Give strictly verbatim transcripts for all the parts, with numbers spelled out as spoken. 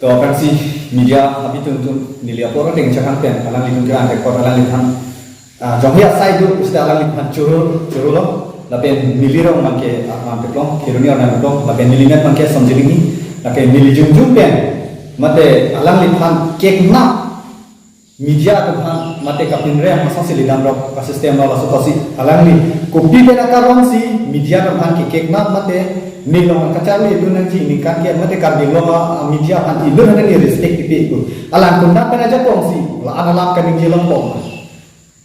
To, aphrangsi media abitung atum, neli apor ateng chakang pen alanglitum kevang thek apot alangliphan, ah, jonghi asai do pusita alangliphan choro choro lo. Lapen neli rong abangke Arman Teklong, Kheroni arnam Teklong, lapen neli met abangke Somjit Enghi, lapen neli jongjong pen mate alangliphan keknap media atum aphan mate kapinrem asonsi ledamrok asystem lo, laso apotsi alangli kopi pen akaron si media atum aphan kekeknap mate nelong kacharlidun nangji ningkan ke mate Karbi Anglong a, a media aphan inut aphan neli respect pipe ko. Alang konat pen ajakong si la-an alam kaningje longpo.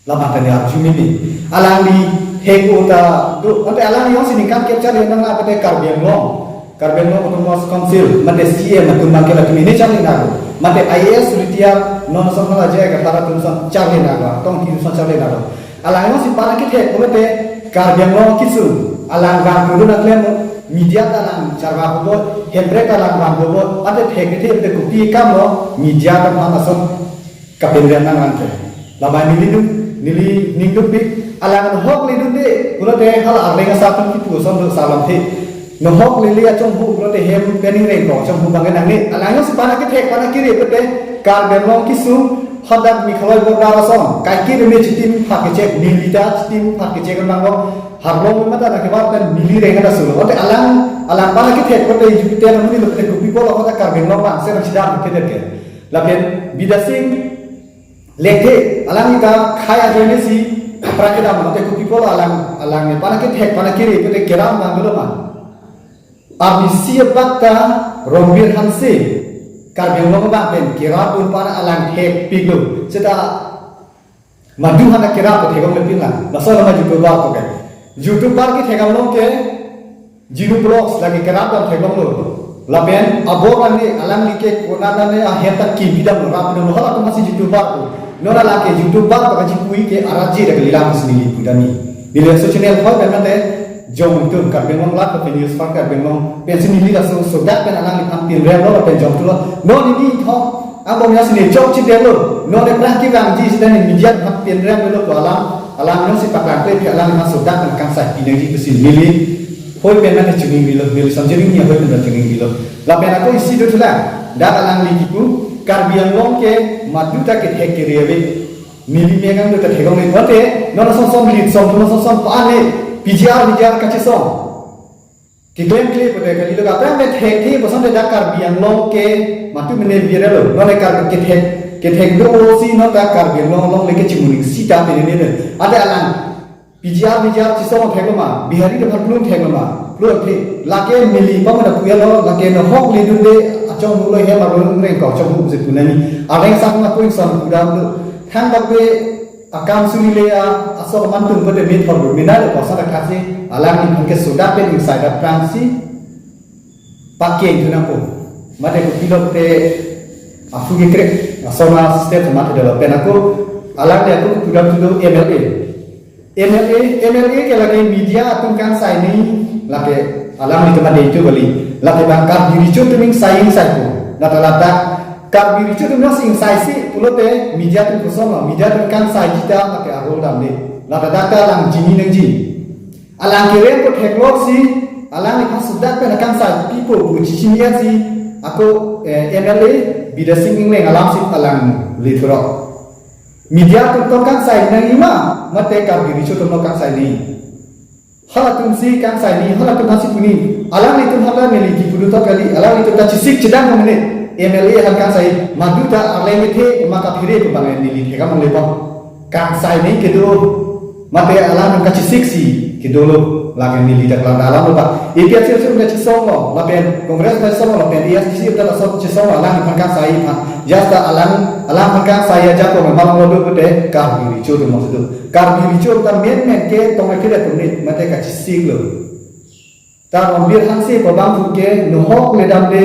Labang kani arju mini. Alangli thek-o ta do, mate alangli jongsi ningkan kep charli nang la mate Karbi Anglong, Karbi Anglong Autonomous Council, mate C M atum abangke latum ini charli nang lo. Mate I A S retire non ason hala jai kathar atum ason charli nang lo, tongki atum ason charli nang lo. Alang jongsi pana kethek mate Karbi Anglong kesung, alang vang kudu na klem, media ta alang charva hobo, Hemprek ta alang vang hobo, mate thek kethe mate kopi akam lo, media ta aphan ason kapinrem nang lang ke. Labang neli dun, neli ning dun pi, alang hok ledunde pulote hala arleng asap atum kipu ason do salam the. Nohok lele achonghu pulote hem pen ingreng ko achonghu abangke nangne. Alang jongsi pana kethek pana kere pulote Karbi Anglong kesung hadak Meghalaya border ason kaikiri me chitim pha kechek, neli ta chitim pha kechek abang lo. Harlong mata na kebar pen neli reng ada sulo. Ote alang, alang pana kethek pulote Jupiter amonit lo pulote kopi pulo hadak Karbi Anglong abang se nang chedam kethek ke. Lapen Bidya Sing Lekthe, alang ita khai ajoine si apran kedam mate kopi pulo alang, alang ne pana kethek pana kere pulote keram abang lo ma. Arnisi abak ta Rongbir Hanse Karbi Anglong abang pen kerap un pana alang thekpiklo. Seta madu hana kerap thek-ong le pin lang. Laso lama YouTuber ko ke. YouTuber kethek along ke Jinu Vlogs lake kerap dam theklonglo. Lapen abor lake alangli ke konat nane ahem ta kim bidam lo, rap bidam lo, hala atum si YouTuber ko. Non lake YouTuber ko kaji pui ke arat ji dak lilang si neli pudani. Neli so channel hoi pen mate jong tum Karbi Anglong lak pen news part Karbi Anglong pen si neli laso sodak pen alangliphan pinrem lo pen jong tulo. Non neli thok abang ya si ne jok chidelo. Non ne prang kevangji sita ne media aphan pinrem lo ko alam. Alang jongsi paklang kle phi alangliphan sodak pen kangsai pinangji pusi neli hoi pen mate chuningri lo, neli Somjit Enghi hoi pen mate chuningri lo. Lapen ako isi do thula, dak alangli kipu, Karbi Anglong ke madu ta kethek kere ave. Neli megang do ta thek-ong le, mate, non ason son lit song, non ason son pa ne, P G R, P G R kachesong. Keklem kle pulote kali lo, kaprang pen thekthe, puson te dak Karbi Anglong ke, madu mene viral lo, non le Karbi kethek, kethek do si, non dak Karbi Anglong along le ke chimuning sita pen ne pen. Ate alang, P G R, P G R chesong thek lo ma, Bihari de phan plung thek lo ma, plung the, lake neli pa mana puya lo, lake nohok ledunde, achonghu lo hem arlo ngreng ko, achonghu si punani, areng sak ma kuin son pudam lo, thang bak be, akam suri le a, asok mantung pute me thor lo, mina le ko sa thak si, alangliphan ke sodak pen ingsai dak prang si, pakeng thu nangpo. Mate kopilo te aphu kekrek, asona step mate dolo pen ako, alang te ako pudam tu M L A. M L A, M L A ke lake media atum kangsai ni, lake alanglitum ade itu kali. Lake bang Karbi Recho atum ingsai ingsai po. Lata lata Karbi Recho atum nang ingsai si pulote media atum koson lo, media atum kangsai jita lake arol damde. Lata lata alang chini nangji. Alang kerem ko theklok si, alangliphan sodak pen akangsai pipo pu chichini si, ako, eh, M L A Bidya Sing Engleng alam si alang le thurok. Media atum tong kangsai nangji ma, mate Karbi Recho atum tong kangsai nangji. Halatum si kangsai nangji, halatum aphan si puni. Alanglitum hala neli kipu do to kali, alanglitum ta chesik chedam ko mene. M L A aphan kangsai, madu ta arleng kethe, ma kaphere ko bang neli thekam le bang. Kangsai nangji kedo, mate alang kachesik si kedo lo, lake neli dak lang alam lo ba. A P H L C ta chesong lo, lapen Congress ta chesong lo, lapen A I C C ta laso chesong lo, alangliphan kangsai aphan. Jasta alang, alangphan kangsai ajakong malong lo do pute Karbi Recho atum mong situ. Karbi Recho atum ta men men ke tong akhir atum ni, mate kachesik lo. Ta Rongbir Hanse pabang phu ke nohok ledamde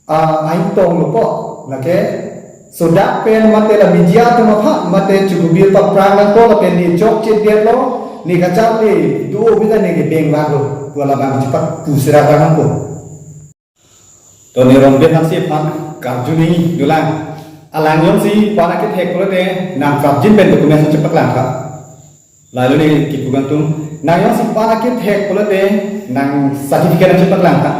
a, ain tong lo po, lake, sodak pen mate la media atum aphan, mate chukubir paprang nangpo lapen ne jok chedetlo, ne kacharli do bita ne kebeng bang lo, pu labang chepak pu sera bang nangpo. To ne Rongbir Hanse aphan karju nangji dolang. Alang jongsi pana kethek pulote nang prapjin pen document chepak lang tha. Lalu ne kipu kangtung, nang jongsi pana kethek pulote nang certificate chepak lang tha.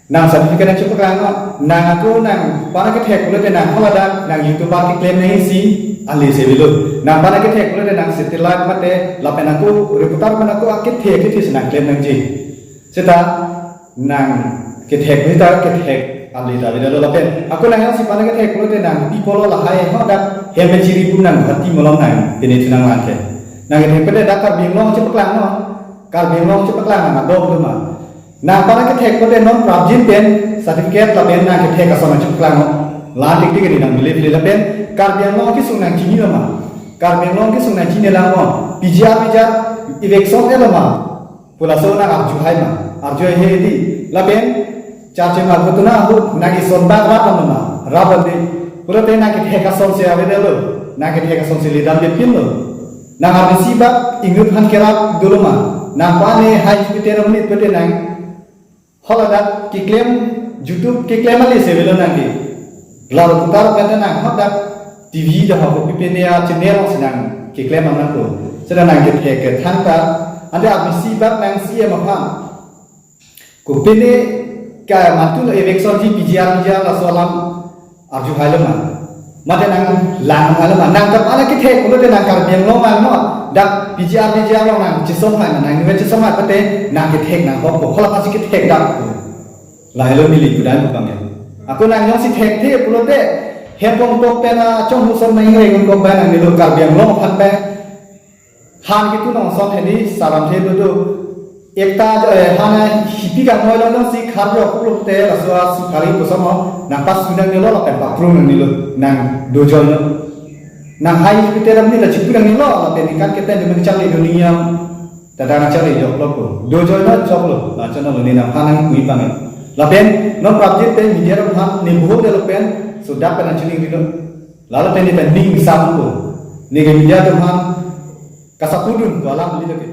Nang certificate nangchepaklang non, nang ako nangphan akethek pulote nang haladak nang YouTuber keklem nangji si ale si avelo. Nangphan akethek pulote nang satellite mate lapen ako reporter phan ako akethe akethe si nang klem nangji. Seta nang kethek pulote kethek ale ta avedetlo lapen ako nang jongsi phan akethek pulote nang pi apotlo lahai hadak hem pen chiri pu nang Guwahati malom nang pine thu nanglang ke. Nang kethek pulote dak Karbi Anglong chepaklang non, Karbi Anglong chepaklang nang adom do ma. Nangphan akethek pulote non prapjin pen certificate lapen nang kethek ason nangchepaklang non. La tik tik ni nang believe le lapen Karbi Anglong kesung nang chinilo ma. Karbi Anglong kesung nang chinilang non. PGR, PGR eviction etlo ma pu laso nang arjuhai ma. Arjuhai he di. Lapen charche ma kutuna ahut nang ison bak rap ma. Rap di. Pulote nang kethek ason si avedetlo. Nang kethek ason si ledam de pinlo. Nang arnisi bak ingut han kerap dolo ma. Nangphan ne hai Jupiter amonit pulote nang haladak keklem YouTube keklem ale si avelo nang ke. Lalo putar kata nang hadak TV dah ako pipin ya channel si nang keklem nangkok. Seta nang kethek kethang ta. Ante arnisi bak nang C M aphan. Kopine ka mantu lo eviction ji PGR PGR laso alam arjuhailo ma. Mate nang lang hailo ma. Nang kap ana kethek pulote nang Karbi Anglong lang non. Dak PGR PGR along nang chesong hai ma, nang nue chesong hai pulote nang kethek nang hok ko. Hala pasi kethek dak ko. Lahelo neli kudam bang ya. Ako nang jongsi thekthe pulote hem pongtok pen achong husom nang ingreng ko ba nang nilo Karbi Anglong aphan ba. Han kitu nong son hedi saram the do do. Ekta jo, eh, hana hipi kangmoi lo jongsi khar jo pulote laso a sukari kosomo nang pasu nangnelo lapen paprung nangnelo nang dojoilo. Nang hai Jupiter amonit ta chipu nangnelo lapen ningkan keten di mani chang le do niyam. Tata nang chang le joklo ko. Dojoilo joklo. La channel lo ne nangphan nangpui bang. Lapen non prapjin pen media atum aphan ne buhok detlo pen so dak pen nang chiningrilo. Lalo pen ne pen ning sam ko. Ne ke media atum aphan kasapudun ko alam li ke.